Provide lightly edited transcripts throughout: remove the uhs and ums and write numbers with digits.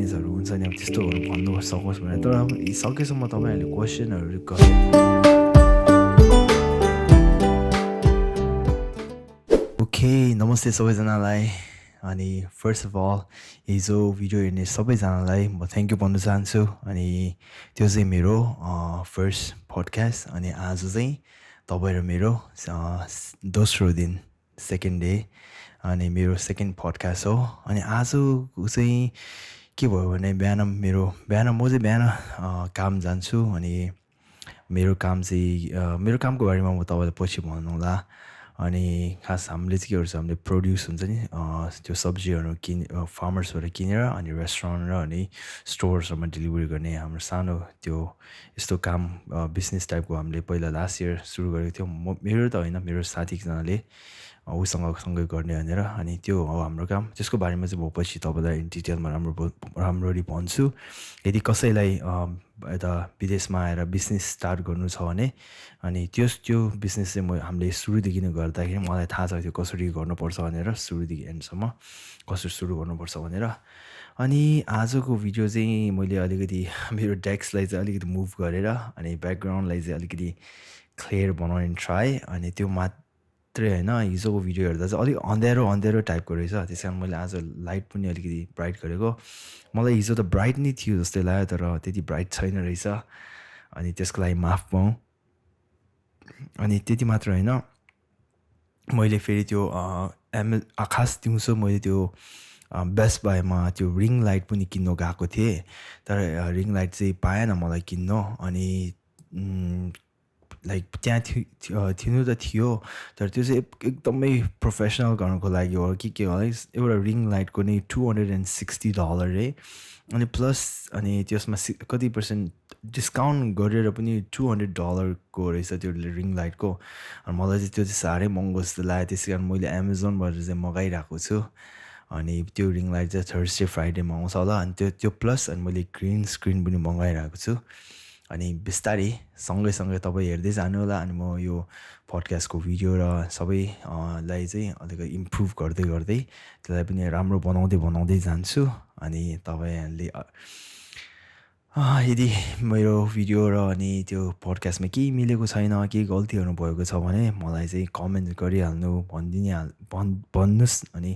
एक्सपिरियन्सहरू हुन्छ नि अब त्यस्तोहरू भन्नु सकोस् भनेर तर अब सकेसम्म तपाईँहरूले क्वेसनहरू गरे ओके नमस्ते सबैजनालाई अनि फर्स्ट अफ अल हिजो भिडियो हेर्ने सबैजनालाई म थ्याङ्क यू भन्न चाहन्छु अनि त्यो चाहिँ मेरो फर्स्ट पडकास्ट अनि आज चाहिँ तपाईँ र मेरो दोस्रो दिन सेकेन्ड डे अनि मेरो सेकेन्ड पडकास्ट हो अनि आजको चाहिँ के भयो भने बिहान म चाहिँ बिहान काम जान्छु अनि मेरो कामको बारेमा म तपाईँलाई पछि भन्नुला अनि खास हामीले चाहिँ के गर्छ हामीले प्रोड्युस हुन्छ नि त्यो सब्जीहरू फार्मर्सबाट किनेर अनि रेस्टुरेन्ट र अनि स्टोर्सहरूमा डेलिभरी गर्ने हाम्रो सानो त्यो यस्तो काम बिजनेस टाइपको हामीले पहिला लास्ट इयर सुरु गरेको थियौँ मेरो त होइन मेरो साथी एकजनाले सँगै गर्ने भनेर अनि त्यो हो हाम्रो काम त्यसको बारेमा चाहिँ म पछि तपाईँलाई इन डिटेलमा राम्ररी भन्छु यदि कसैलाई यता विदेशमा आएर बिजनेस स्टार्ट गर्नु छ भने अनि त्यो बिजनेस चाहिँ हामीले सुरुदेखि नै गर्दाखेरि मलाई थाहा छ त्यो कसरी गर्नुपर्छ भनेर सुरुदेखि एन्डसम्म कसरी सुरु गर्नुपर्छ भनेर अनि आजको भिडियो चाहिँ मैले अलिकति मेरो डेस्कलाई चाहिँ अलिकति मुभ गरेर अनि ब्याकग्राउन्डलाई चाहिँ अलिकति क्लियर बनाउने ट्राई अनि त्यो मात्रै होइन हिजोको भिडियो हेर्दा चाहिँ अलिक अँध्यारो टाइपको रहेछ त्यस कारण मैले आज लाइट पनि अलिकति ब्राइट गरेको मलाई हिजो त ब्राइट नै थियो जस्तै लाग्यो तर त्यति ब्राइट छैन रहेछ अनि त्यसको लागि माफ पाऊँ अनि त्यति मात्र होइन मैले फेरि त्यो खास दिउँसो मैले त्यो बेस्ट बाईमा त्यो रिङ लाइट पनि किन्नु गएको थिएँ तर रिङ लाइट चाहिँ पाएन मलाई किन्नु अनि लाइक त्यहाँ थिनु त थियो तर त्यो चाहिँ एकदमै प्रोफेसनल गर्नको लागि हो के होला एउटा रिङ लाइटको नै $260 रे अनि प्लस अनि त्यसमा कति % डिस्काउन्ट गरेर पनि $200 को रहेछ त्यो रिङ लाइटको अनि मलाई चाहिँ त्यो चाहिँ साह्रै महँगो जस्तो लाग्यो त्यसै कारण मैले एमाजोनबाट चाहिँ मगाइरहेको छु अनि त्यो रिङ लाइट चाहिँ थर्सडे फ्राइडेमा आउँछ होला अनि त्यो प्लस अनि मैले ग्रिन स्क्रिन पनि मगाइरहेको छु अनि बिस्तारै सँगै तपाईँ हेर्दै जानु होला अनि म यो पडकास्टको भिडियो र सबैलाई चाहिँ अलिकति इम्प्रुभ गर्दै त्यसलाई पनि राम्रो बनाउँदै जान्छु अनि तपाईँहरूले यदि मेरो भिडियो र अनि त्यो पडकास्टमा केही मिलेको छैन केही गल्तीहरू भएको छ भने मलाई चाहिँ कमेन्ट गरिहाल्नु भन्नुहोस् अनि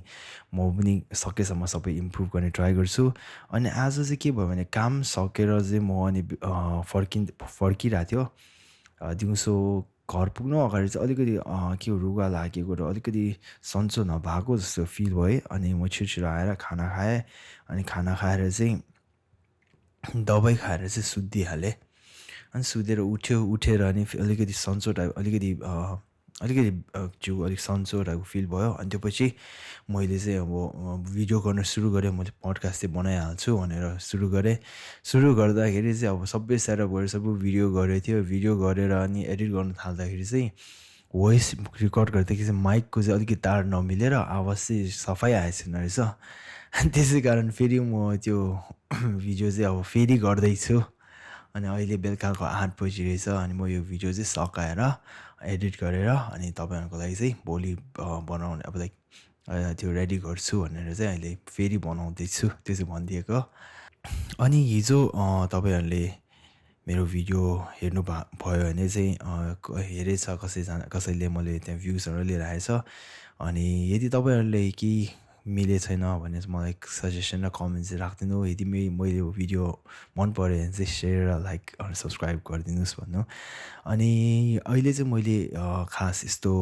म पनि सकेसम्म सबै इम्प्रुभ गर्ने ट्राई गर्छु अनि आज चाहिँ के भयो भने काम सकेर चाहिँ म अनि फर्किरहेको थियो दिउँसो घर पुग्नु अगाडि चाहिँ अलिकति के रुगा लागेको र अलिकति सन्चो नभएको जस्तो फिल भयो अनि म छिटो आएर खाना खाएँ अनि खाना खाएर चाहिँ दबाई खाएर चाहिँ सुत्दिहालेँ अनि सुतेर उठेर अनि अलिकति सन्चो टाइप अलिकति जिउ अलिक सन्चो टाइपको फिल भयो अनि त्यो पछि मैले चाहिँ अब भिडियो गर्न सुरु गरेँ मैले पडकास्ट चाहिँ बनाइहाल्छु भनेर सुरु गर्दाखेरि चाहिँ अब सबै सेटअप गरेर सबै भिडियो गरेको थियो भिडियो गरेर अनि एडिट गर्न थाल्दाखेरि चाहिँ भोइस रेकर्ड गर्दाखेरि चाहिँ माइकको चाहिँ अलिकति तार नमिलेर आवाज चाहिँ सफाइ आएछैन रहेछ अनि त्यसै कारण फेरि म त्यो भिडियो चाहिँ अब फेरि गर्दैछु अनि अहिले बेलुकाको 8 बजी रहेछ अनि म यो भिडियो चाहिँ सकाएर एडिट गरेर अनि तपाईँहरूको लागि चाहिँ भोलि बनाउने अब लाइक त्यो रेडी गर्छु भनेर चाहिँ अहिले फेरि बनाउँदैछु त्यो चाहिँ भनिदिएको अनि हिजो तपाईँहरूले मेरो भिडियो हेर्नु भयो भने चाहिँ हेरेछ कसैले मैले त्यहाँ भ्युजहरू लिएर आएछ अनि यदि तपाईँहरूले केही मिले छैन भने चाहिँ मलाई सजेसन र कमेन्ट चाहिँ राखिदिनु यदि मैले भिडियो मन पऱ्यो भने चाहिँ सेयर र लाइक सब्सक्राइब गरिदिनुहोस् भन्नु अनि अहिले चाहिँ मैले खास यस्तो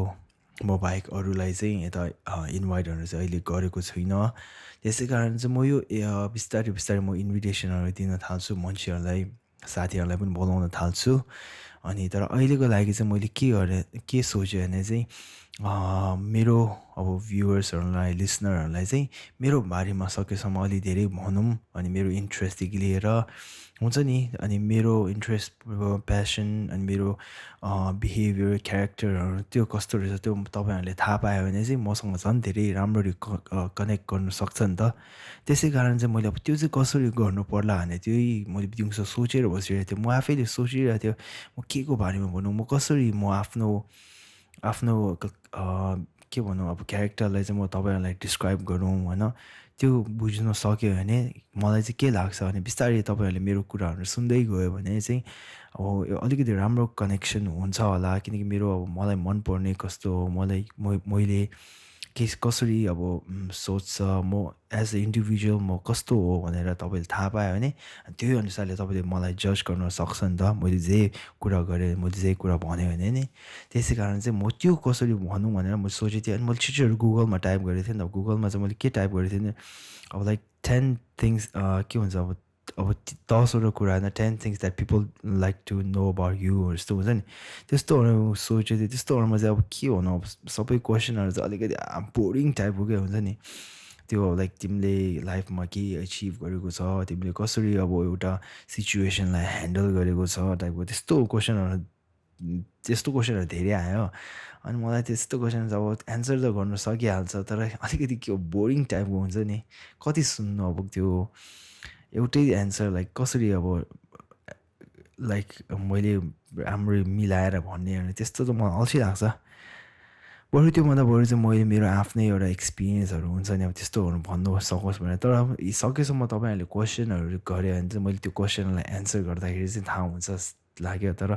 म बाहेक अरूलाई चाहिँ यता इन्भाइटहरू चाहिँ अहिले गरेको छुइनँ त्यसै कारण चाहिँ म यो बिस्तारै म इन्भिटेसनहरू दिन थाल्छु मान्छेहरूलाई साथीहरूलाई पनि बोलाउन थाल्छु अनि तर अहिलेको लागि चाहिँ मैले के सोचेँ भने चाहिँ मेरो अब भ्युवर्सहरूलाई लिसनरहरूलाई चाहिँ मेरो बारेमा सकेसम्म अलि धेरै भनौँ अनि मेरो इन्ट्रेस्टदेखि लिएर हुन्छ नि अनि मेरो इन्ट्रेस्ट प्यासन अनि मेरो बिहेभियर क्यारेक्टरहरू त्यो कस्तो रहेछ त्यो तपाईँहरूले थाहा पायो भने चाहिँ मसँग झन् धेरै राम्ररी कनेक्ट गर्नु सक्छ नि त त्यसै कारण चाहिँ मैले अब त्यो चाहिँ कसरी गर्नु पर्ला भने त्यही मैले दिउँसो सोचेर बसिरहेको थिएँ म आफैले सोचिरहेको थिएँ म के को बारेमा भनौँ म कसरी म आफ्नो के भनौँ अब क्यारेक्टरलाई चाहिँ म तपाईँहरूलाई डिस्क्राइब गरौँ होइन त्यो बुझ्न सक्यो भने मलाई चाहिँ के लाग्छ भने बिस्तारै तपाईँहरूले मेरो कुराहरू सुन्दै गयो भने चाहिँ अब यो अलिकति राम्रो कनेक्सन हुन्छ होला, किनकि मेरो अब मलाई मनपर्ने कस्तो हो, मैले कसरी अब सोच्छ, म एज अ इन्डिभिजुअल म कस्तो हो भनेर तपाईँले थाहा पायो भने त्यही अनुसारले तपाईँले मलाई जज गर्न सक्छ नि त। मैले जे कुरा गरेँ, मैले जे कुरा भन्यो भने नि, त्यसै कारण चाहिँ म त्यो कसरी भनौँ भनेर मैले सोचेको थिएँ। अनि मैले छिटो गुगलमा टाइप गरेको थिएँ नि त। गुगलमा चाहिँ मैले के टाइप गरेको थिएँ नि, अब लाइक 10 थिङ्स के हुन्छ अब 10वटा कुरा होइन, 10 things that people like to know about you जस्तो हुन्छ नि, त्यस्तोहरू सोचेको थिएँ। त्यस्तोहरूमा चाहिँ अब के भन्नु, अब सबै क्वेसनहरू चाहिँ अलिकति बोरिङ टाइपको के हुन्छ नि, त्यो लाइक तिमीले लाइफमा के एचिभ गरेको छ, तिमीले कसरी अब एउटा सिचुएसनलाई ह्यान्डल गरेको छ टाइपको त्यस्तो क्वेसनहरू धेरै आयो। अनि मलाई त्यस्तो क्वेसन अब एन्सर त गर्न सकिहाल्छ, तर अलिकति के बोरिङ टाइपको हुन्छ नि, कति सुन्नु अब त्यो एउटै एन्सर लाइक कसरी अब लाइक मैले राम्रो मिलाएर भन्ने, अनि त्यस्तो त मलाई अल्छी लाग्छ। बरु त्योभन्दा बरु चाहिँ मैले मेरो आफ्नै एउटा एक्सपिरियन्सहरू हुन्छ नि, अब त्यस्तोहरू भन्नु सकोस् भनेर। तर अब सकेसम्म तपाईँहरूले क्वेसनहरू गऱ्यो भने चाहिँ मैले त्यो क्वेसनलाई एन्सर गर्दाखेरि चाहिँ थाहा हुन्छ लाग्यो। तर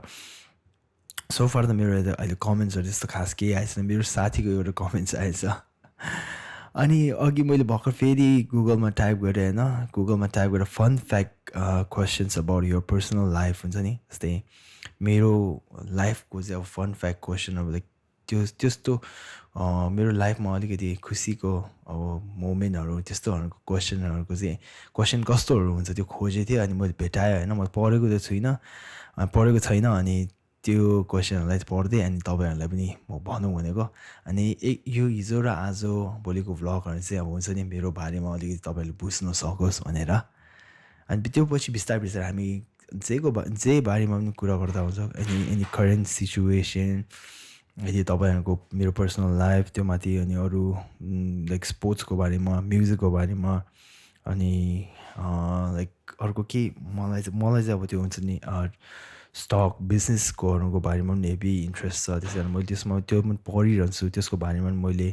सोफार त मेरो अहिले कमेन्ट्सहरू त्यस्तो खास केही आएछ, मेरो साथीको एउटा कमेन्ट्स आएछ। अनि अघि मैले भर्खर फेरि गुगलमा टाइप गरेँ होइन, गुगलमा टाइप गरेर fun fact questions about your personal life हुन्छ नि, जस्तै मेरो लाइफको चाहिँ अब फन फ्याक्ट क्वेसनहरू लाइक त्यस्तो मेरो लाइफमा अलिकति खुसीको अब मोमेन्टहरू त्यस्तोहरूको क्वेसन कस्तोहरू हुन्छ त्यो खोजेको थिएँ। अनि मैले भेटाएँ होइन, मैले पढेको छैन। अनि त्यो क्वेसनहरूलाई पढ्दै अनि तपाईँहरूलाई पनि म भनौँ भनेको। अनि यो हिजो र आज भोलिको भ्लगहरू चाहिँ अब हुन्छ नि मेरो बारेमा अलिकति तपाईँहरूले बुझ्न सकोस् भनेर। अनि त्यो पछि बिस्तारै हामी जे बारेमा पनि कुरा गर्दा हुन्छ, एनी करेन्ट सिचुएसन, यदि तपाईँहरूको मेरो पर्सनल लाइफ त्यो माथि, अनि अरू लाइक स्पोर्ट्सको बारेमा, म्युजिकको बारेमा, अनि लाइक अर्को के मलाई चाहिँ अब त्यो हुन्छ नि स्टक बिजनेसकोहरूको बारेमा पनि हेभी इन्ट्रेस्ट छ। त्यस कारण मैले त्यसमा त्यो पनि पढिरहन्छु, त्यसको बारेमा पनि मैले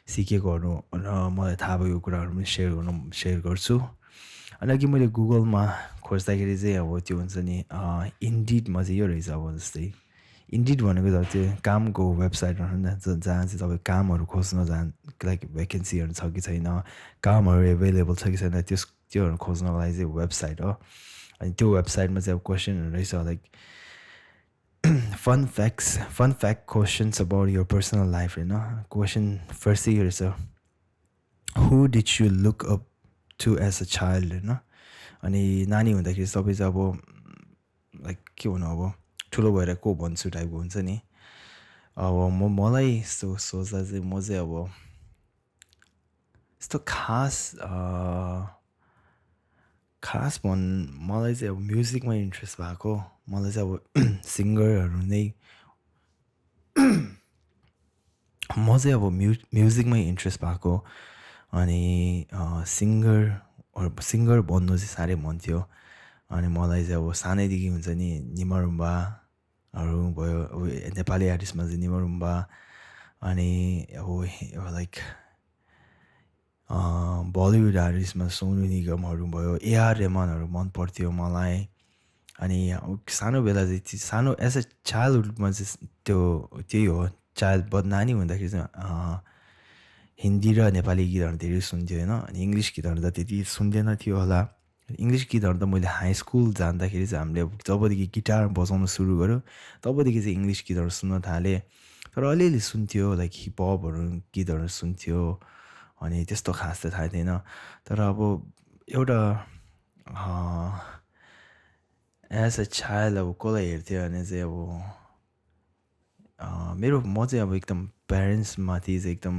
सिकेकोहरू र मलाई थाहा भएको कुराहरू पनि सेयर गर्छु। अनि अघि मैले गुगलमा खोज्दाखेरि चाहिँ अब त्यो हुन्छ नि इन्डिडमा चाहिँ यो रहेछ, अब जस्तै इन्डिड भनेको त त्यो कामको वेबसाइटहरू नि, जहाँ चाहिँ तपाईँ कामहरू खोज्न लाइक भ्याकेन्सीहरू छ कि छैन, कामहरू एभाइलेबल छ कि छैन, त्योहरू खोज्नको लागि चाहिँ वेबसाइट हो। अनि त्यो वेबसाइटमा चाहिँ अब क्वेसनहरू रहेछ like fun fact questions about your personal life होइन। क्वेसन फर्स्टै यो रहेछ, who did you look up to as a child होइन। अनि नानी हुँदाखेरि सबै चाहिँ अब लाइक के भन्नु, अब ठुलो भएर को भन्छु टाइपको हुन्छ नि। अब मलाई यस्तो सोच्दा चाहिँ म चाहिँ अब यस्तो खास मलाई चाहिँ अब म्युजिकमा इन्ट्रेस्ट भएको, मलाई चाहिँ अब सिङ्गरहरू नै म चाहिँ अब म्युजिकमै इन्ट्रेस्ट भएको। अनि सिङ्गर बन्नु चाहिँ साह्रै मन थियो। अनि मलाई चाहिँ अब सानैदेखि हुन्छ नि निमारुम्बाहरू भयो, अब नेपाली आर्टिस्टमा चाहिँ निमारुम्बा, अनि अब लाइक बलिउड आर्टिस्टमा सोनु निगमहरू भयो, एआर रहमानहरू मन पर्थ्यो मलाई। अनि सानो बेला चाहिँ एज अ चाइल्डहुडमा चाहिँ त्यही हो, नानी हुँदाखेरि चाहिँ हिन्दी र नेपाली गीतहरू धेरै सुन्थ्यो होइन। अनि इङ्ग्लिस गीतहरू त त्यति सुन्दैन थियो होला। इङ्ग्लिस गीतहरू त मैले हाई स्कुल जाँदाखेरि चाहिँ हामीले जबदेखि गिटार बजाउन सुरु गऱ्यो तबदेखि चाहिँ इङ्ग्लिस गीतहरू सुन्न थालेँ। तर अलिअलि सुन्थ्यो, लाइक हिपहपहरू गीतहरू सुन्थ्यो, अनि त्यस्तो खास त थाहा थिएन। तर अब एउटा एज अ चाइल्ड अब कसलाई हेर्थ्यो भने चाहिँ अब म चाहिँ अब एकदम प्यारेन्ट्समाथि चाहिँ एकदम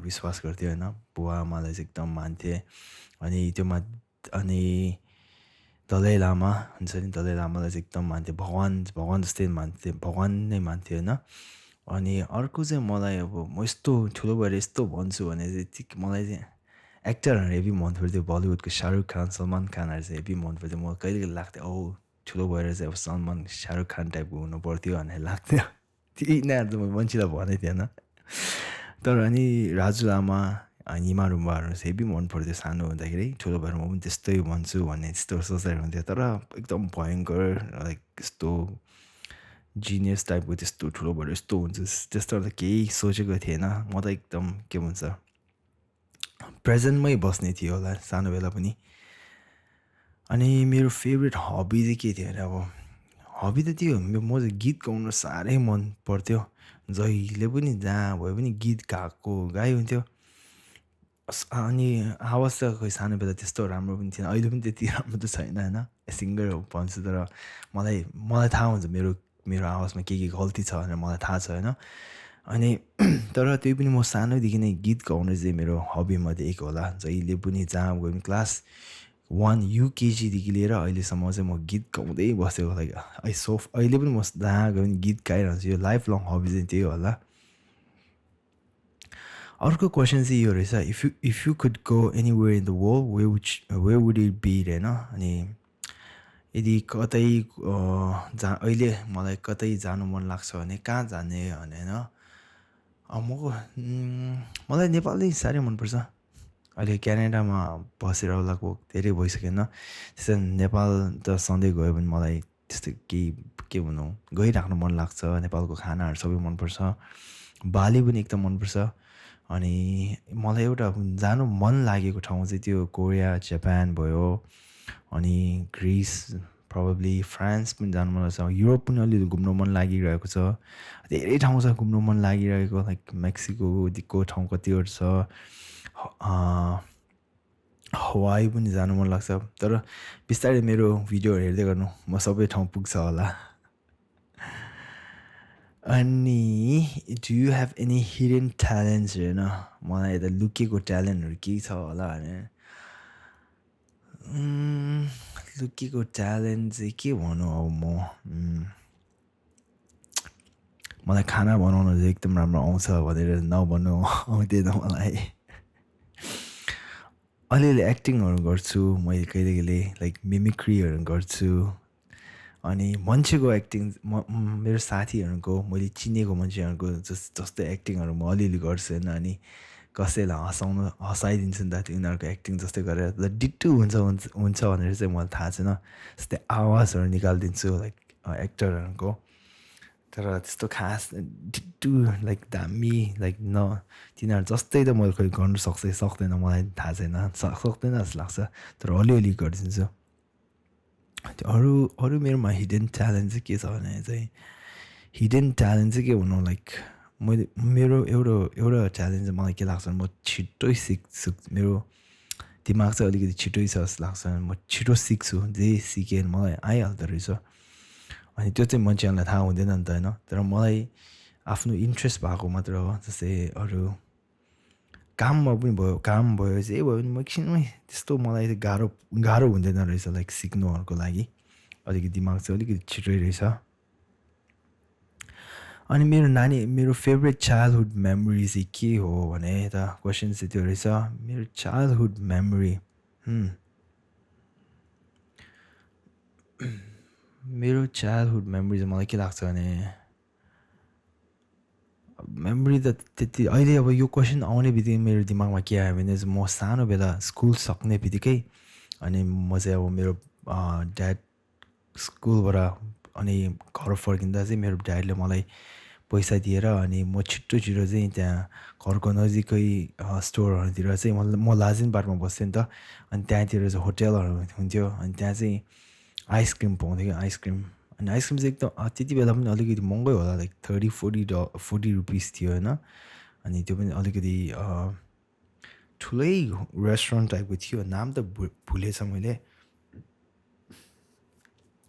विश्वास गर्थेँ होइन। बुवा आमालाई चाहिँ एकदम मान्थेँ। अनि दलाई लामा हुन्छ नि, दलाई लामालाई चाहिँ एकदम मान्थेँ, भगवान् जस्तै मान्थेँ, भगवान् नै मान्थेँ होइन। अनि अर्को चाहिँ मलाई अब म यस्तो ठुलो भएर यस्तो भन्छु भने चाहिँ मलाई चाहिँ एक्टरहरू हेभी मन पर्थ्यो। बलिउडको शाहरुख खान, सलमान खानहरू चाहिँ हेभी मन पर्थ्यो। मलाई कहिले लाग्थ्यो ठुलो भएर चाहिँ अब सलमान शाहरुख खान टाइपको हुनु पर्थ्यो भनेर लाग्थ्यो। यिनीहरू त म मान्छेलाई भनेको थिएन। तर अनि राजु लामा निमारुम्बाहरू हेभी मन पर्थ्यो सानो हुँदाखेरि ठुलो भएर म पनि त्यस्तै भन्छु भन्ने त्यस्तो सोचाइ हुन्थ्यो तर एकदम भयङ्कर लाइक यस्तो जिनियस टाइपको त्यस्तो ठुलो भएर यस्तो हुन्छ त्यस्तो त केही सोचेको थिएन म त एकदम के भन्छ प्रेजेन्टमै बस्ने थियो होला सानो बेला पनि अनि मेरो फेभरेट हबी चाहिँ के थियो अरे अब हबी त त्यो म चाहिँ गीत गाउन साह्रै मन पर्थ्यो जहिले पनि जहाँ भए पनि गीत गाइहुन्थ्यो अनि आवाज त खोइ सानो बेला त्यस्तो राम्रो पनि थिएन अहिले पनि त्यति राम्रो त छैन होइन सिङ्गर भन्छु तर मलाई थाहा हुन्छ मेरो मेरो आवाजमा के गल्ती छ भनेर मलाई थाहा छ होइन अनि तर त्यही पनि म सानैदेखि नै गीत गाउनु चाहिँ मेरो हबीमध्ये एक होला जहिले पनि जहाँ गयो पनि क्लास 1 युकेजीदेखि लिएर अहिलेसम्म चाहिँ म गीत गाउँदै बसेको लाइक अहिले पनि म जहाँ गयो भने गीत गाइरहन्छु यो लाइफ लङ हबी चाहिँ त्यही होला अर्को क्वेसन चाहिँ यो रहेछ if you could go anywhere in the world where would it be होइन अनि यदि कतै जहाँ अहिले मलाई कतै जानु मन लाग्छ भने कहाँ जाने भने होइन मलाई नेपालै साह्रै मनपर्छ अहिले क्यानाडामा बसेर लगभग धेरै भइसकेन त्यसै नेपाल त सधैँ गयो भने मलाई त्यस्तो के भनौँ गइराख्नु मन लाग्छ नेपालको खानाहरू सबै मनपर्छ बाली पनि एकदम मनपर्छ अनि मलाई एउटा जानु मन लागेको ठाउँ चाहिँ त्यो कोरिया जापान भयो अनि ग्रिस प्रोबेबली फ्रान्स पनि जानु मन लाग्छ युरोप पनि अलिअलि घुम्नु मन लागिरहेको छ धेरै ठाउँ छ घुम्नु मन लागिरहेको लाइक मेक्सिकोको ठाउँ कतिवटा छ हवाई पनि जानु मन लाग्छ तर बिस्तारै मेरो भिडियोहरू हेर्दै गर्नु म सबै ठाउँ पुग्छ होला अनि do you have any hidden talents होइन मलाई यता लुकेको ट्यालेन्टहरू केही छ होला भने लुकेको ट्यालेन्ट चाहिँ के भनौँ अब मलाई खाना बनाउन चाहिँ एकदम राम्रो आउँछ भनेर नभन्नु आउँदैन मलाई अलिअलि एक्टिङहरू गर्छु मैले कहिले कहिले लाइक मिमिक्रीहरू गर्छु अनि मान्छेको एक्टिङ मेरो साथीहरूको मैले चिनेको मान्छेहरूको जस्तै एक्टिङहरू म अलिअलि गर्छु होइन अनि कसैलाई हँसाइदिन्छु नि त उनीहरूको एक्टिङ जस्तै गरेर डिट्टु हुन्छ भनेर चाहिँ मलाई थाहा छैन जस्तै आवाजहरू निकालिदिन्छु लाइक एक्टरहरूको तर त्यस्तो खास डिट्टु लाइक दामी लाइक तिनीहरू जस्तै त मैले खोइ गर्नु सक्दैन मलाई थाहा छैन सक्दैन जस्तो लाग्छ तर अलिअलि गरिदिन्छु अरू मेरोमा हिडन ट्यालेन्ट चाहिँ के छ भने चाहिँ हिडन ट्यालेन्ट चाहिँ के भनौँ लाइक मेरो एउटा ट्यालेन्ट चाहिँ मलाई के लाग्छ भने म छिट्टै सिक्छु मेरो दिमाग चाहिँ अलिकति छिट्टै छ जस्तो लाग्छ म छिटो सिक्छु जे सिकेँ मलाई आइहाल्दो रहेछ अनि त्यो चाहिँ मान्छेहरूलाई थाहा हुँदैन नि त होइन तर मलाई आफ्नो इन्ट्रेस्ट भएको मात्र हो जस्तै अरू काम भयो जे भयो भने म एकछिनमै त्यस्तो मलाई गाह्रो हुँदैन रहेछ लाइक सिक्नुहरूको लागि अलिकति दिमाग चाहिँ अलिकति छिटै रहेछ अनि मेरो फेभरेट चाइल्डहुड मेमोरी चाहिँ के हो भने त क्वेसन चाहिँ त्यो रहेछ मेरो चाइल्डहुड मेमोरी मेरो चाइल्डहुड मेमोरी चाहिँ मलाई के लाग्छ भने मेमोरी त त्यति अहिले अब यो क्वेसन आउने बित्तिकै मेरो दिमागमा के आयो भने चाहिँ म सानो बेला स्कुल सक्ने बित्तिकै अनि म चाहिँ अब मेरो ड्याड स्कुलबाट अनि घर फर्किँदा चाहिँ मेरो ड्याडले मलाई पैसा दिएर अनि म छिटो चाहिँ त्यहाँ घरको नजिकै स्टोरहरूतिर चाहिँ म लाजिनबाटमा बस्थेँ नि त अनि त्यहाँतिर चाहिँ होटेलहरू हुन्थ्यो अनि त्यहाँ चाहिँ आइसक्रिम पाउँथ्यो क्या आइसक्रिम अनि आइसक्रिम चाहिँ एकदम त्यति बेला पनि अलिकति महँगै होला लाइक 30-40 रुपिस थियो होइन अनि त्यो पनि अलिकति ठुलै रेस्टुरेन्ट टाइपको थियो नाम त भुलेछ मैले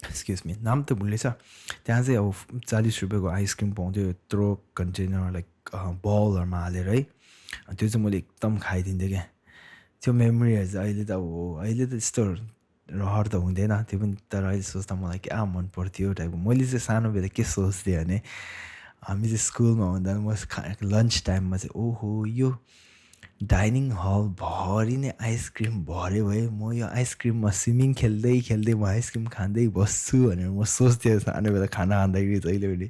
एक्सक्युज मी नाम त भुलेछ त्यहाँ चाहिँ अब 40 रुपियाँको आइसक्रिम पाउँथ्यो यत्रो कन्टेनर लाइक बलहरूमा हालेर है त्यो चाहिँ मैले एकदम खाइदिन्थेँ क्या त्यो मेमोरीहरू चाहिँ अहिले त त्यस्तो रहर त हुँदैन त्यो पनि तर अहिले सोच्दा मलाई क्या मन पर्थ्यो टाइपको मैले चाहिँ सानो बेला के सोच्थेँ भने हामी चाहिँ स्कुलमा हुँदा म लन्च टाइममा चाहिँ ओहो यो डाइनिङ हल भरि नै आइसक्रिम भर्यो भए म यो आइसक्रिममा स्विमिङ खेल्दै म आइसक्रिम खाँदै बस्छु भनेर म सोच्थेँ सानो बेला खाना खाँदाखेरि जहिले पनि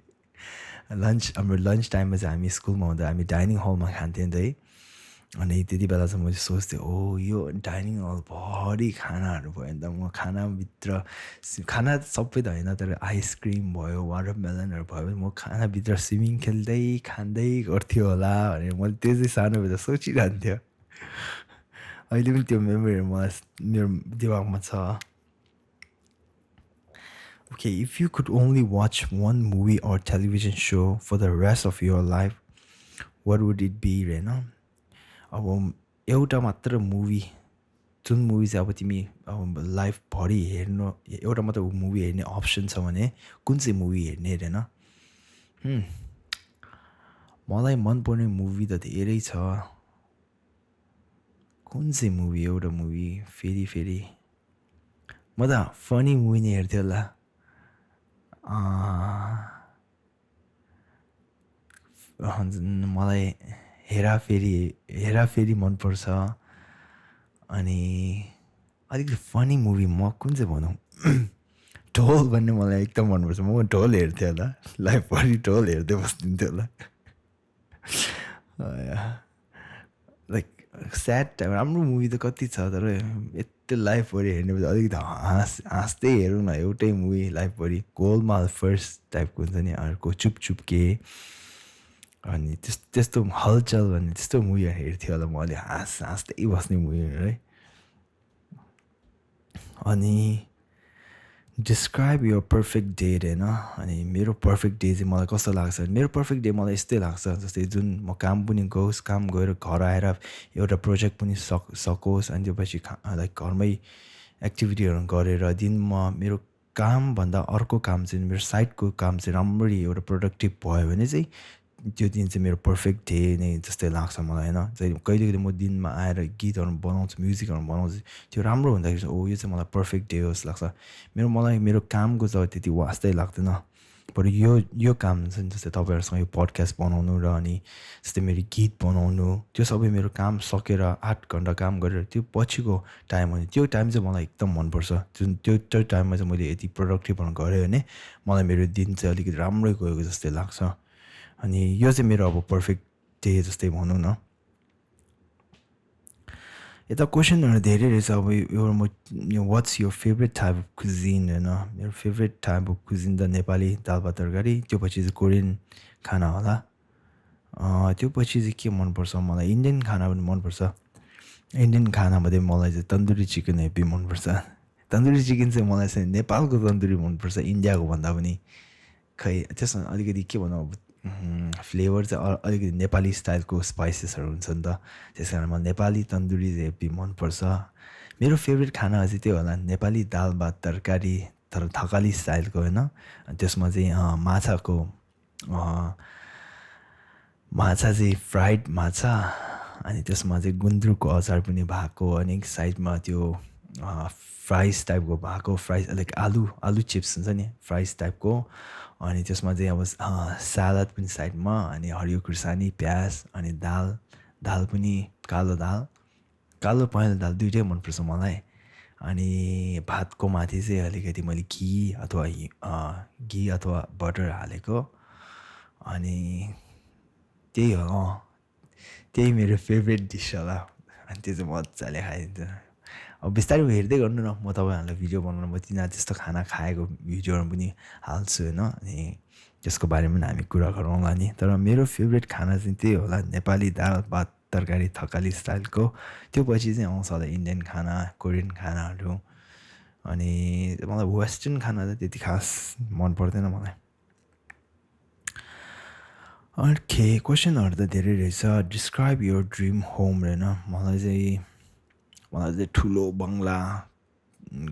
हाम्रो लन्च टाइममा चाहिँ हामी स्कुलमा हुँदा हामी डाइनिङ हलमा खान्थ्यौँ नि त है अनि त्यति बेला चाहिँ मैले सोच्थेँ यो डाइनिङ हलभरि खानाहरू भयो नि त म खानाभित्र खाना सबै त होइन तर आइसक्रिम भयो वाटरमेलनहरू भयो भने म खानाभित्र स्विमिङ खेल्दै खाँदै गर्थ्यो होला भनेर मैले त्यो चाहिँ सानोभित्र सोचिरहन्थ्यो अहिले पनि त्यो मेमोरीहरू मलाई मेरो दिमागमा छ Okay, if you could only watch one movie or television show for the rest of your life, what would it be, होइन अब एउटा मात्र मुभी जुन मुभी चाहिँ अब तिमी अब लाइफभरि हेर्नु एउटा मात्र मुभी हेर्ने अप्सन छ भने कुन चाहिँ मुभी हेर्ने अरे होइन मलाई मनपर्ने मुभी त धेरै छ कुन चाहिँ मुभी एउटा मुभी फेरि म त फनी मुभी नै हेर्थेँ होला मलाई हेराफेरी मनपर्छ अनि अलिकति फनी मुभी म कुन चाहिँ भनौँ ढोल भन्ने मलाई एकदम मनपर्छ म ढोल हेर्थेँ होला लाइफभरि ढोल हेर्दै बस्दिन्थेँ होला लाइक स्याड टाइम राम्रो मुभी त कति छ तर यति लाइफभरि हेर्ने अलिकति हाँस्दै हेरौँ न एउटै मुभी लाइफभरि गोलमाल फर्स्ट टाइपको हुन्छ नि अर्को चुपके अनि त्यस्तो हलचल भन्ने त्यस्तो मुभीहरू हेर्थ्यो होला म अलि हाँस्दै बस्ने मुभीहरू है अनि डिस्क्राइब यर पर्फेक्ट डे होइन अनि मेरो पर्फेक्ट डे चाहिँ मलाई कस्तो लाग्छ मेरो पर्फेक्ट डे मलाई यस्तै लाग्छ जस्तै जुन म काम पनि गओस् काम गएर घर आएर एउटा प्रोजेक्ट पनि सकोस् अनि त्यो पछि लाइक घरमै एक्टिभिटीहरू गरेर दिनमा मेरो कामभन्दा अर्को काम चाहिँ मेरो साइडको काम चाहिँ राम्ररी एउटा प्रोडक्टिभ भयो भने चाहिँ त्यो दिन चाहिँ मेरो पर्फेक्ट डे नै जस्तै लाग्छ मलाई होइन जहिले कहिले म दिनमा आएर गीतहरू बनाउँछु म्युजिकहरू बनाउँछु त्यो राम्रो हुँदाखेरि चाहिँ यो चाहिँ मलाई पर्फेक्ट डे जस्तो लाग्छ मलाई मेरो कामको चाहिँ त्यति वास्तै लाग्दैन बरु यो काम चाहिँ जस्तै तपाईँहरूसँग यो पडकास्ट बनाउनु र अनि जस्तै मेरो गीत बनाउनु त्यो सबै मेरो काम सकेर 8 घन्टा काम गरेर त्यो पछिको टाइम हो त्यो टाइम चाहिँ मलाई एकदम मनपर्छ जुन त्यो टाइममा चाहिँ मैले यति प्रोडक्टिभहरू गरेँ भने मलाई मेरो दिन चाहिँ अलिकति राम्रै गएको जस्तै लाग्छ अनि यो चाहिँ मेरो अब पर्फेक्ट डे जस्तै भनौँ न यता क्वेसनहरू धेरै रहेछ अब एउटा म वाट्स यो फेभरेट टाइप अफ कुजिन होइन मेरो फेभरेट टाइप अफ कुजिन त नेपाली दाल भात तरकारी त्यो पछि चाहिँ कोरियन खाना होला त्यो पछि चाहिँ के मनपर्छ मलाई इन्डियन खाना पनि मनपर्छ इन्डियन खानामध्ये मलाई चाहिँ तन्दुरी चिकन हेभी मनपर्छ तन्दुरी चिकन चाहिँ मलाई चाहिँ नेपालको तन्दुरी मनपर्छ इन्डियाको भन्दा पनि खै त्यसमा अलिकति के भनौँ अब फ्लेभर चाहिँ अलिकति नेपाली स्टाइलको स्पाइसेसहरू हुन्छ नि त त्यस कारण मलाई नेपाली तन्दुरी चाहिँ हेभी मनपर्छ मेरो फेभरेट खाना चाहिँ त्यो होला नेपाली दाल भात तरकारी तर थकाली स्टाइलको होइन त्यसमा चाहिँ माछा चाहिँ फ्राइड माछा अनि त्यसमा चाहिँ गुन्द्रुकको अचार पनि भएको अनि साइडमा त्यो फ्राइज टाइपको भएको फ्राइज लाइक आलु चिप्स हुन्छ नि फ्राइज टाइपको अनि त्यसमा चाहिँ अब सलाद पनि साइडमा अनि हरियो खुर्सानी प्याज अनि दाल पनि कालो पहेँलो दाल दुइटै मनपर्छ मलाई अनि भातको माथि चाहिँ अलिकति मैले घी अथवा बटर हालेको अनि त्यही मेरो फेभरेट डिस होला अनि त्यो चाहिँ मजाले खाइदिन्छ अब बिस्तारै हेर्दै गर्नु न म तपाईँहरूलाई भिडियो बनाउनु म तिनीहरू त्यस्तो खाना खाएको भिडियोहरू पनि हाल्छु होइन अनि त्यसको बारेमा पनि हामी कुरा गरौँला नि तर मेरो फेभरेट खाना चाहिँ त्यही होला नेपाली दाल भात तरकारी थकाली स्टाइलको त्यो पछि चाहिँ आउँछ होला इन्डियन खाना कोरियन खानाहरू अनि मलाई वेस्टर्न खाना चाहिँ त्यति खास मन पर्दैन मलाई ओके क्वेसनहरू त धेरै रहेछ डिस्क्राइब यर ड्रिम होम होइन मलाई चाहिँ ठुलो बङ्गला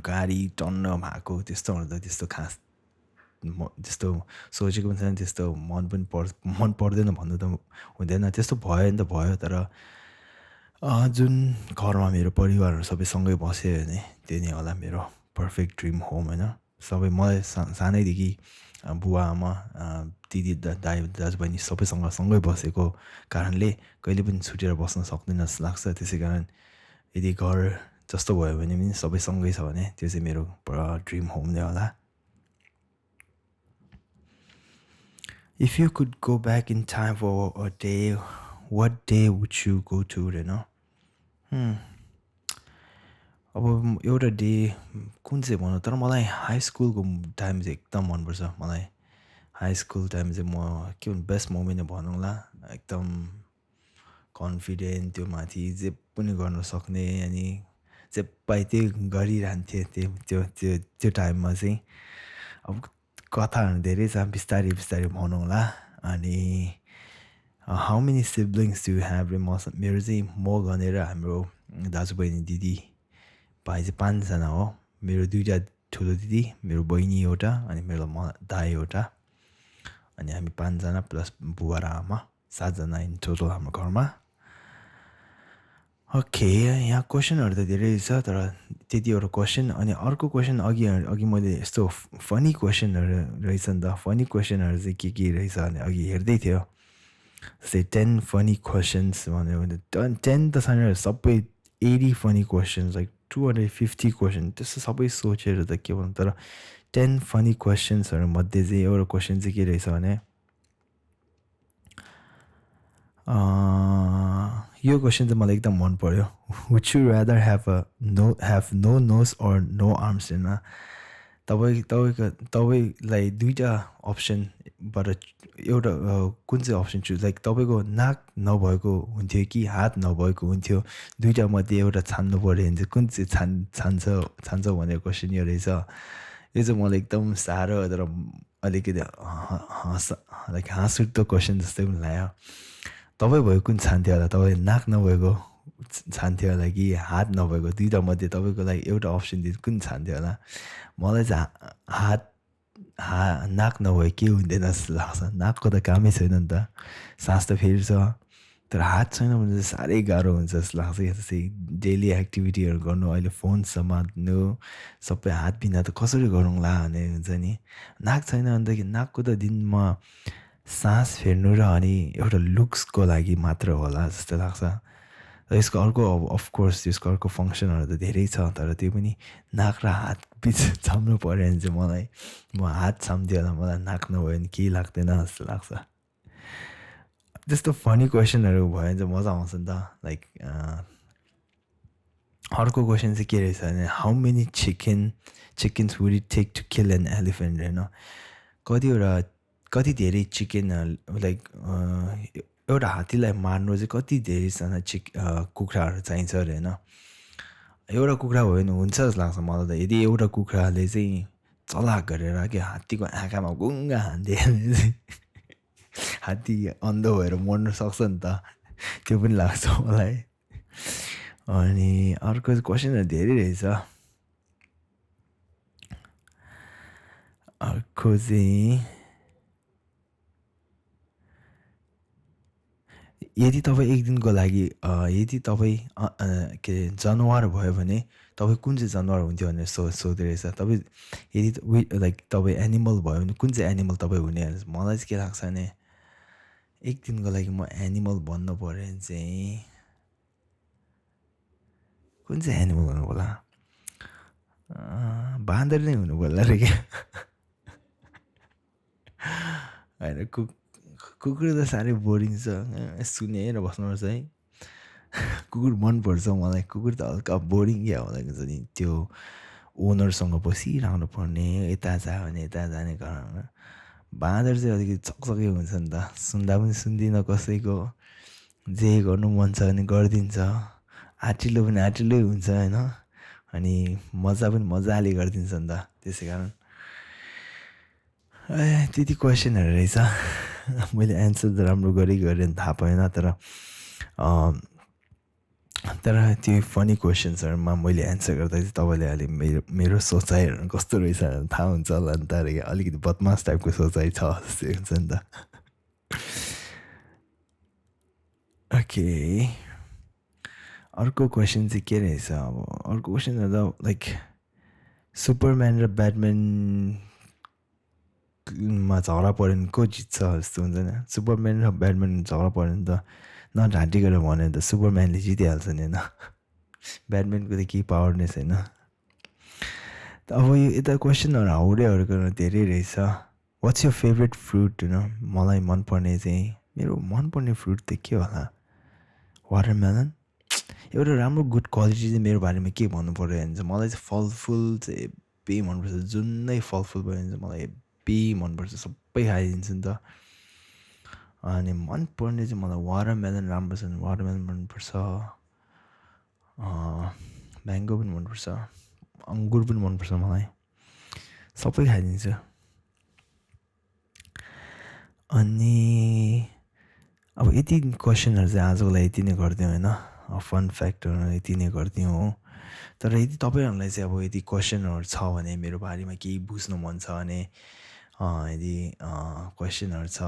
गाडी टन्न भएको त्यस्तोहरू त त्यस्तो खास त्यस्तो सोचेको पनि छैन त्यस्तो मन पर्दैन भन्नु त हुँदैन त्यस्तो भयो नि त भयो तर जुन घरमा मेरो परिवारहरू सबै सँगै बस्यो भने त्यो नै होला मेरो पर्फेक्ट ड्रिम होम होइन सबै मलाई सानैदेखि बुवा आमा दिदी दाइ दाजुबहिनी सबैसँग सँगै बसेको कारणले कहिले पनि छुटेर बस्न सक्दैन जस्तो लाग्छ त्यसै कारण यदि घर जस्तो भयो भने पनि सबै सँगै छ भने त्यो चाहिँ मेरो ड्रिम होम नै होला If you could go back in time for a day, what day would you go to होइन अब एउटा डे कुन चाहिँ भनौँ तर मलाई हाई स्कुलको टाइम चाहिँ एकदम मनपर्छ मलाई हाई स्कुल टाइम चाहिँ म के भन्नु बेस्ट मोमेन्ट भनौँला एकदम कन्फिडेन्ट त्यो माथि जे पनि गर्न सक्ने अनि जे पाए त्यही गरिरहन्थेँ त्यो त्यो त्यो टाइममा चाहिँ अब कथाहरू धेरै छ बिस्तारै बिस्तारै भनौँला अनि how many siblings do have रे मेरो चाहिँ म गनेर हाम्रो दाजुबहिनी दिदी भाइ चाहिँ 5 जना हो मेरो 2टा ठुलो दिदी मेरो बहिनी एउटा अनि मेरो दाइ एउटा अनि हामी 5 जना प्लस बुबा र आमा 7 जना इन टोटल हाम्रो घरमा ओके यहाँ क्वेसनहरू त धेरै छ तर त्यतिवटा क्वेसन अनि अर्को क्वेसन अघि मैले यस्तो फनी क्वेसनहरू रहेछ नि त फनी क्वेसनहरू चाहिँ के रहेछ भने अघि हेर्दै थियो जस्तै 10 फनी क्वेसन्स भन्यो भने 10 त छैन सबै 80 फनी क्वेसन्स लाइक 250 क्वेसन त्यस्तो सबै सोचेर त के भन्नु तर 10 फनी क्वेसन्सहरू मध्ये चाहिँ एउटा क्वेसन चाहिँ के रहेछ भने यो क्वेसन चाहिँ मलाई एकदम मन पर्यो would you rather have no nose or no arms होइन तपाईँलाई 2टा अप्सनबाट एउटा कुन चाहिँ अप्सन चुज लाइक तपाईँको नाक नभएको हुन्थ्यो कि हात नभएको हुन्थ्यो 2टा मध्ये एउटा छान्नु पऱ्यो भने चाहिँ कुन चाहिँ छान्छौ भनेर क्वेसन यो रहेछ यो चाहिँ मलाई एकदम साह्रो तर अलिकति हाँस उठ्दो क्वेसन जस्तै पनि लाग्यो तपाईँ भएको कुन छान्थ्यो होला तपाईँ नाक नभएको छान्थ्यो होला कि हात नभएको 2टा मध्ये तपाईँको लागि एउटा अप्सन दिनु कुन छान्थ्यो होला मलाई चाहिँ नाक नभए के हुँदैन जस्तो लाग्छ नाकको त कामै छैन नि त सास त फेर्छ तर हात छैन भने चाहिँ साह्रै गाह्रो हुन्छ जस्तो लाग्छ जस्तै डेली एक्टिभिटीहरू गर्नु अहिले फोन समात्नु सबै हात बिना त कसरी गरौँला भन्ने हुन्छ नि नाक छैन भनेदेखि नाकको त दिनमा सास फेर्नु र अनि एउटा लुक्सको लागि मात्र होला जस्तो लाग्छ र यसको अर्को अफकोर्स यसको अर्को फङ्सनहरू त धेरै छ तर त्यो पनि नाक र हात बिच छाम्नु पऱ्यो भने चाहिँ म हात छाम्थेँ होला मलाई नाक नभयो भने केही लाग्दैन जस्तो लाग्छ त्यस्तो फनी क्वेसनहरू भयो भने चाहिँ मजा आउँछ नि त लाइक अर्को क्वेसन चाहिँ के रहेछ भने how many chickens would it take to kill an elephant होइन कति धेरै चिकन लाइक एउटा हात्तीलाई मार्नु चाहिँ कति धेरैजना कुखुराहरू चाहिन्छ अरे होइन एउटा कुखुरा भयो भने हुन्छ जस्तो लाग्छ मलाई त यदि एउटा कुखुराले चाहिँ चलाक गरेर कि हात्तीको आँखामा गुङ्गा हान्दियो भने चाहिँ हात्ती अन्धो भएर मर्नु सक्छ नि त त्यो पनि लाग्छ मलाई अनि अर्को क्वेसनहरू धेरै रहेछ अर्को चाहिँ यदि तपाईँ एक दिनको लागि यदि तपाईँ के जनावर भयो भने तपाईँ कुन चाहिँ जनावर हुन्थ्यो भनेर सोध्दै रहेछ तपाईँ यदि लाइक तपाईँ एनिमल भयो भने कुन चाहिँ एनिमल तपाईँ हुने मलाई चाहिँ के लाग्छ भने एक दिनको लागि म एनिमल भन्नु पऱ्यो भने चाहिँ कुन चाहिँ एनिमल हुनु होला बाँदर नै हुनु पर्ला रे क्या होइन कुकुर त साह्रै बोरिङ छ सुनेर बस्नुपर्छ है कुकुर मनपर्छ मलाई कुकुर त हल्का बोरिङ क्या होला हुन्छ नि त्यो ओनरसँग बसिरहनु पर्ने यता जा भने यता जाने कारण बाँदर चाहिँ अलिकति चकचकै हुन्छ नि त सुन्दा पनि सुन्दिनँ कसैको जे गर्नु मन छ भने गरिदिन्छ आँटिलो पनि आँटिलै हुन्छ होइन अनि मजा पनि मजाले गरिदिन्छ नि त त्यसै कारण त्यति क्वेसनहरू रहेछ मैले एन्सर त राम्रो गरेँ थाहा पाएन तर त्यो फनी क्वेसन्सहरूमा मैले एन्सर गर्दा चाहिँ तपाईँले अहिले मेरो सोचाइहरू कस्तो रहेछ थाहा हुन्छ होला नि त अलिकति बदमास टाइपको सोचाइ छ जस्तै हुन्छ नि त ओके अर्को क्वेसन चाहिँ के रहेछ अब अर्को क्वेसन त लाइक सुपरम्यान र ब्याटम्यानमा झगडा पऱ्यो भने को जित्छ जस्तो हुन्छ नि सुपरम्यान र ब्याटम्यान झगडा पऱ्यो भने त नढाँटिकन भन्यो भने त सुपरम्यानले जितिहाल्छ नि होइन ब्याटम्यानको त केही पावर नै छैन अब यो यता क्वेसनहरू हाउडेहरू धेरै रहेछ वाट्स यो फेभरेट फ्रुट होइन मलाई मनपर्ने चाहिँ मेरो मनपर्ने फ्रुट त के होला वाटरमेलन एउटा राम्रो गुड क्वालिटी चाहिँ मेरो बारेमा के भन्नु पऱ्यो भने चाहिँ मलाई चाहिँ फलफुल चाहिँ हेब्बी मनपर्छ जुनै फलफुल भयो भने चाहिँ मलाई हेब्बी मनपर्छ सबै खाइदिन्छु नि त अनि मनपर्ने चाहिँ मलाई वाटरमेलन राम्रो छ भने वाटरमेलन मनपर्छ म्याङ्गो पनि मनपर्छ अङ्गुर पनि मनपर्छ मलाई सबै खाइदिन्छु अनि अब यति क्वेसनहरू चाहिँ आजको लागि यति नै गरिदिउँ होइन फन फ्याक्टहरू यति नै गरिदिउँ हो तर यदि तपाईँहरूलाई चाहिँ अब यदि क्वेसनहरू छ भने मेरो बारेमा केही बुझ्नु मन छ भने यदि क्वेसनहरू छ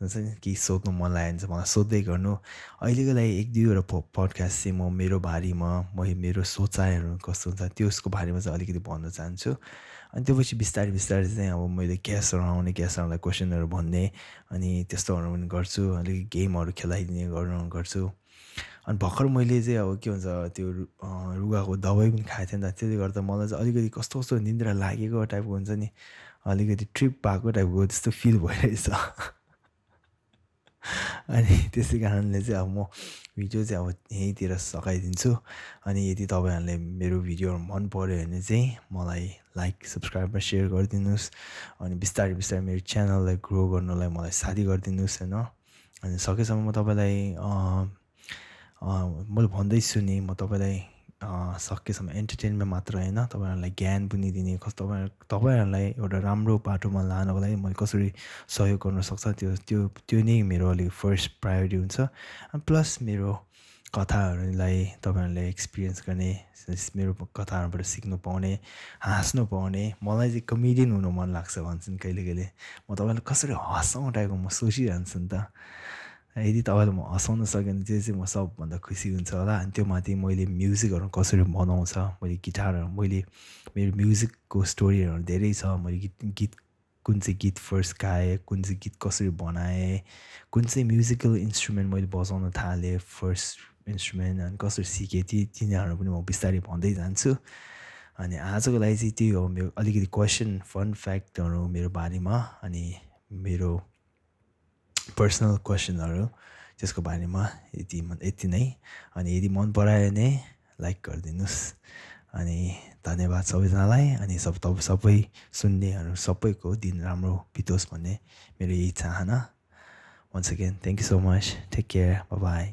हुन्छ नि केही सोध्नु मन लाग्यो भने चाहिँ मलाई सोध्दै गर्नु अहिलेको लागि एक दुईवटा पडकास्ट चाहिँ म मेरो बारेमा मेरो सोचाइहरू कस्तो हुन्छ त्यसको बारेमा चाहिँ अलिकति भन्न चाहन्छु अनि त्यो पछि बिस्तारै बिस्तारै चाहिँ अब मैले गेस्टहरूलाई क्वेसनहरू भन्ने अनि त्यस्तोहरू पनि गर्छु अलिक गेमहरू खेलाइदिने गर्छु अनि भर्खर मैले चाहिँ अब के भन्छ त्यो रुगाको दबाई पनि खाएको थिएँ नि त त्यसले गर्दा मलाई चाहिँ अलिकति कस्तो कस्तो निन्द्रा लागेको टाइपको हुन्छ नि अलिकति ट्रिप भएको टाइपको त्यस्तो फिल भइरहेछ अनि त्यसै कारणले चाहिँ अब म भिडियो चाहिँ अब यहीँतिर सकाइदिन्छु अनि यदि तपाईँहरूले मेरो भिडियोहरू मन पऱ्यो भने चाहिँ मलाई लाइक सब्सक्राइब र सेयर गरिदिनुहोस् अनि बिस्तारै बिस्तारै मेरो च्यानललाई ग्रो गर्नलाई मलाई साथी गरिदिनुहोस् होइन अनि सकेसम्म म तपाईँलाई मैले भन्दैछु नि म तपाईँलाई सकेसम्म एन्टरटेनमेन्ट मात्र होइन तपाईँहरूलाई ज्ञान पनि दिने तपाईँहरूलाई एउटा राम्रो बाटोमा लानको लागि मैले कसरी सहयोग गर्न सक्छ त्यो नै मेरो अलिक फर्स्ट प्रायोरिटी हुन्छ अनि प्लस मेरो कथाहरूलाई तपाईँहरूले एक्सपिरियन्स गर्ने मेरो कथाहरूबाट सिक्नु पाउने हाँस्नु पाउने मलाई चाहिँ कमेडियन हुनु मन लाग्छ भन्छन् कहिले कहिले म तपाईँलाई कसरी हँसाउँ टाइपको म सोचिरहन्छु नि त यदि तपाईँलाई म हँसाउन सकेँ भने त्यो चाहिँ म सबभन्दा खुसी हुन्छ होला अनि त्यो माथि मैले म्युजिकहरू कसरी बनाउँछ मैले गिटारहरू मेरो म्युजिकको स्टोरीहरू धेरै छ मैले गीत कुन चाहिँ गीत फर्स्ट गाएँ कुन चाहिँ गीत कसरी बनाएँ कुन चाहिँ म्युजिकल इन्स्ट्रुमेन्ट मैले बजाउन थालेँ फर्स्ट इन्स्ट्रुमेन्ट अनि कसरी सिकेँ तिनीहरू पनि म बिस्तारै भन्दै जान्छु अनि आजको लागि चाहिँ त्यही हो मेरो अलिकति क्वेसन फन फ्याक्टहरू मेरो बारेमा अनि मेरो पर्सनल क्वेसनहरू त्यसको बारेमा यति नै अनि यदि मन परायो भने लाइक गरिदिनुहोस् अनि धन्यवाद सबैजनालाई अनि सबै सुन्नेहरू सबैको दिन राम्रो बितोस् भन्ने मेरो यही चाहना once again thank you so much take care bye by